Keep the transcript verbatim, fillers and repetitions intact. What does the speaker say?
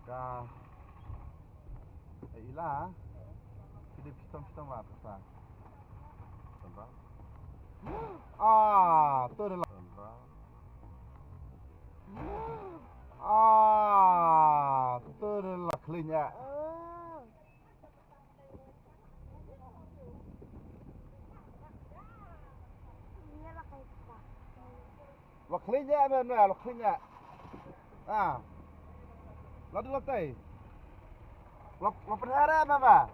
Ya. Eh, ila. Kidip shitom shitom wat kata. Tonra. Ah, tu dah lah. Tonra. Ah, tu dah lah kelinya. Lo khlieh ïa men, lo khlieh ïa. Ah. Lo dei lo tei. Lo, lo pynhara ma ba.